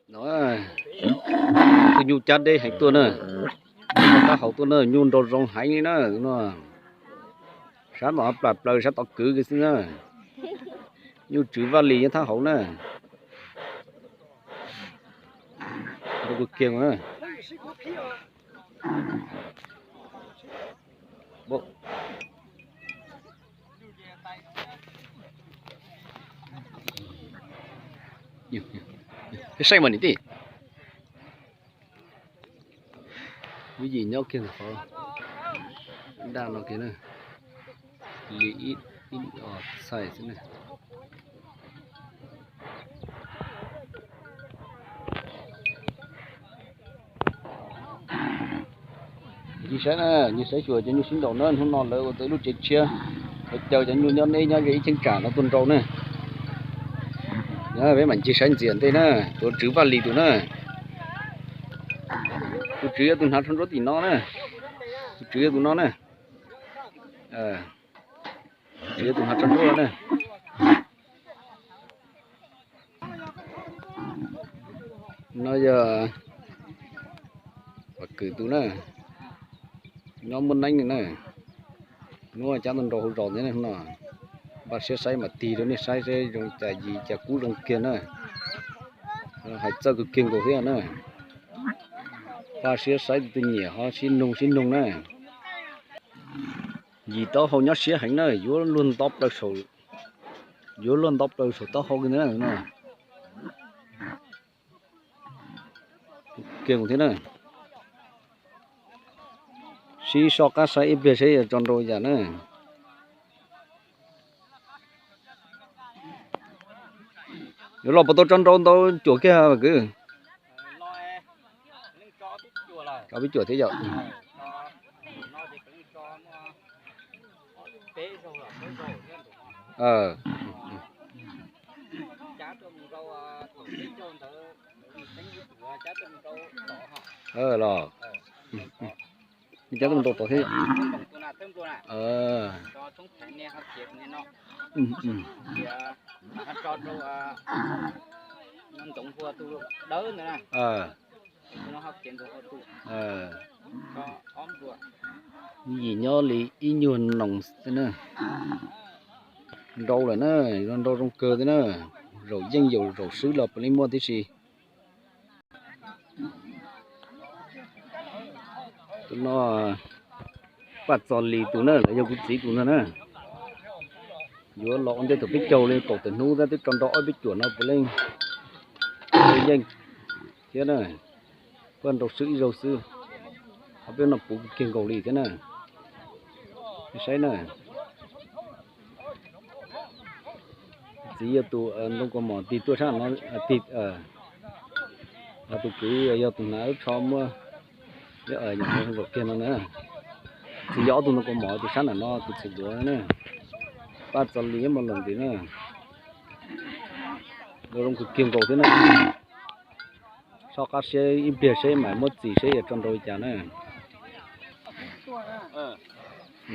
No, tus nyuj cab deb heev tuaj na, taub hau tuaj na, nyuj nrau zoo heev li na no. Sab tom plam plaws sab tom kwv kiag xwb na. Nyuj tswv vaj lis nyob thab hauv na. Nrau kawg kiag na. Saib mas niam tij. Lub yim nyob kiag ntawm qhov daj no kiag na. Li ib, ib txhais xwb na. Ncig saib na, ncig saib xyuas cov nyuj sib nraus na, hnub no lawv ua tau ib lub tsev tshiab, lawv caw cov nyuj nyob deb nyob ze ib cheeb tsam no tuaj nrau na. Peb mam ncig saib ntxias ntej na, tuav tswv vaj lis tus na. Tus tswv yog tus hnav tsho ntsuab tim no na. Tus tswv yog tus no na. Tswv yog tus hnav tsho ntsuab na. No yog Vam Kwm tus na, nyob muaj neeb na. Hnub cab tuaj nrau hauv zos ntawd no, npaj siab saib mam tig rau nej saib seb zoo cas yis cas kub zoo kiag na. Hais txawj kawg kiag nkaus thiab na. Npaj siab saib tus twg nyiam ho sib nug sib nug na. Yim taub hau nyob siab heev na, yuav luag nto plaws saum, yuav luag nto plaws saum taub hau kiag ntawd na. Kiag thiab na. Sib soj qab saib ib pliag seb yuav tso nrau yam na. Yuav los puas tau tso nrau ntau cuam kiag kwv? Tso peb cuam thiab yom. Los, cab tuaj nrau tod thiab. Yim nyob li ib nyuag noos xwb na. Nrau lawm na, nrau zoo kawg thiab na. Zaum yeej yaum zaum swb los puav leej muaj tib si. Tus no Paj Txos Lis tus na, los yog kuv txiv tus ntag na. Yuav los ua ntej thaum peb caug li kaum tawm hnub tab twb tso nrau ob peb cuam no puav leej yeej thiab na. Paj nrau swb ib zaug xwb, ob peb no puv kiag nkaus li thiab na. Saib na. Txiv yog tus ntoo kaus mom tig tuaj sab no, tig, tus kwv yog tus hnav lub tsho muab zaum kiag no na. Txiv yog ob tug ntoo kaus mom tus sab nram no tus txhais duav na. Paj Txos Lis muaj los ntxiv na. Zoo kawg kiag nkaus thiab na. Soj qab siab ib pliag seb mam muab txis seb yuav tso nrau li cas na.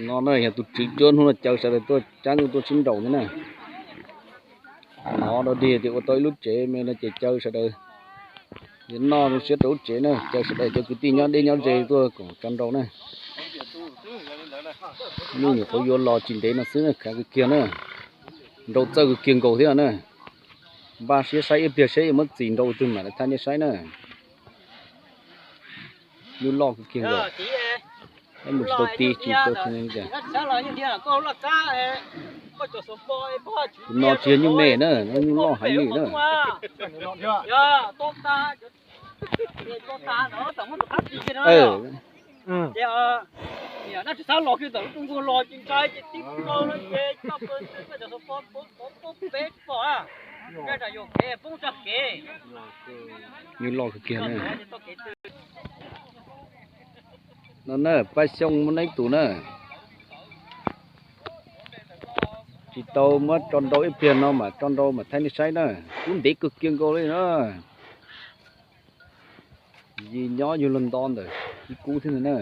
No na yog tus tswv cuab hnub no caw sawv daws tuaj cab nyuj tuaj sib nraus thiab na. Hnov dog dig tias ua tau ib lub tsev me no ces caw sawv daws yuav noj zoo siab rau lub tsev na, caw sawv daws cov kwv tij nyob deb nyob ze tuaj koom tso nrau na. Nyuj nyuam qhuav yuav los tsis ntev no xwb na, khav kawg kiag na. Nrau txawj kawg kiag nkaus thiab na. Npaj siab saib ib pliag seb yuav muab txis nrau twg mam li thaij nej saib na. Nyuj loj kawg kiag nkaus. Mus tsis tau ti tsis tau ti. Tus no tsis yog nyuj me na, no nyuj loj heev li na. Nyuj loj kawg kiag na. No na, Paj Xyooj muaj neeb tus na. Tsis tau muab tso nrau ib pliag no mam tso nrau mam thaij nej saib na. Kub ntev kawg kiag nkaus li na. Yim nyob yug luag nto ntawm ib kub thiab ntag na.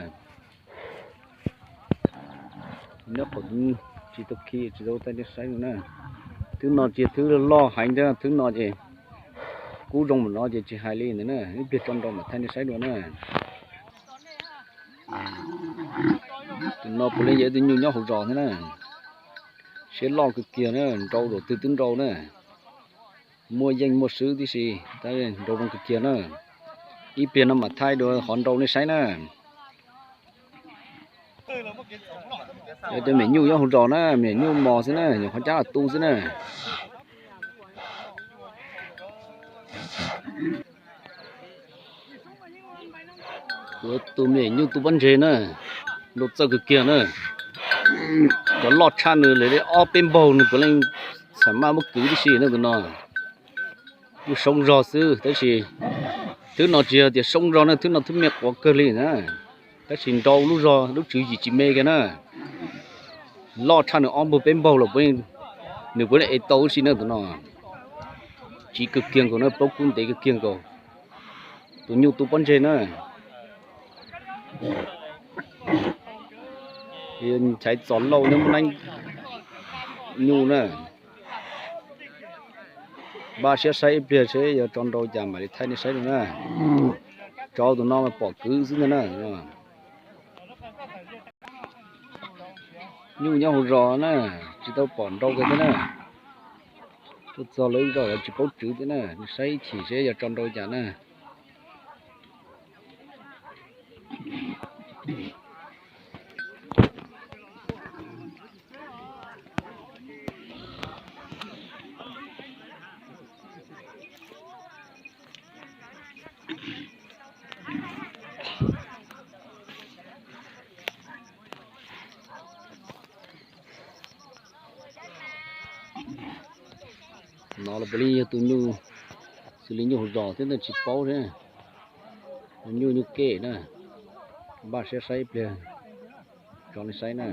Nyob qhov tsis tau khi tsis tau thaij nej saib no na. Thwb no tsis yog thwb loj heev thiab, thwb no ces kub zoo npaum no ces tsis hais li ntawd na, ib pliag tso nrau mam thaij nej saib dua na. Tus no puav leej yog ib tug nyuj nyob hauv zos thiab na. Siab loj kawg kiag na, nrau zaum twg twb nrau na. Muaj yeej muaj swb tib si, tab nrau zoo kawg kiag na. Ib pliag no mam thaij dua qhov nrau nej saib na. Cov me nyuam nyuj nyob hauv zos na, me nyuam nyuj mos xwb na, nyuam qhuav cab los tu xwb na. Kuv tus me nyuam nyuj tu pob ntseg na, nrau txawj kawg kiag na. Cov loj tshaj nws li ob peb npaug nws puav leej xam maj muab kwv tib si na tus no. Nyuj soob zog xwb tab sis thwb no tsis yog tias soob zog na, thwb no thwb me quav kawg li na, tab sis nrau lub zog lub tswv yim tsis me kiag na. Loj tshaj nws ob npaug peb npaug los nws puav leej ev tau ib si na tus no. Tsiv kawg kiag nkaus na, plaub kub ntev kawg kiag nkaus. Tus nyuj tu pob ntseg na. Nchaiv txos lauj nyob muaj neeb nyuj na. Npaj siab saib ib pliag seb yog tso nrau cas mam li thaij nej saib dua na. Tsov tus no mas pom kwv xwb ntag na. Nyuj nyob hauv zos na, tsis tau pom nrau kiag thiab na. Tuaj txog lawv zos lawv tsis paub tswv thiab na, saib ib chim seb yog tso nrau cas na. No los puav leej yog tus nyuj, xws li nyuj hauv zos thiab ntawd tsis paub thiab. Nyuj nyuj kev na, npaj siab saib ib pliag tso nej saib na.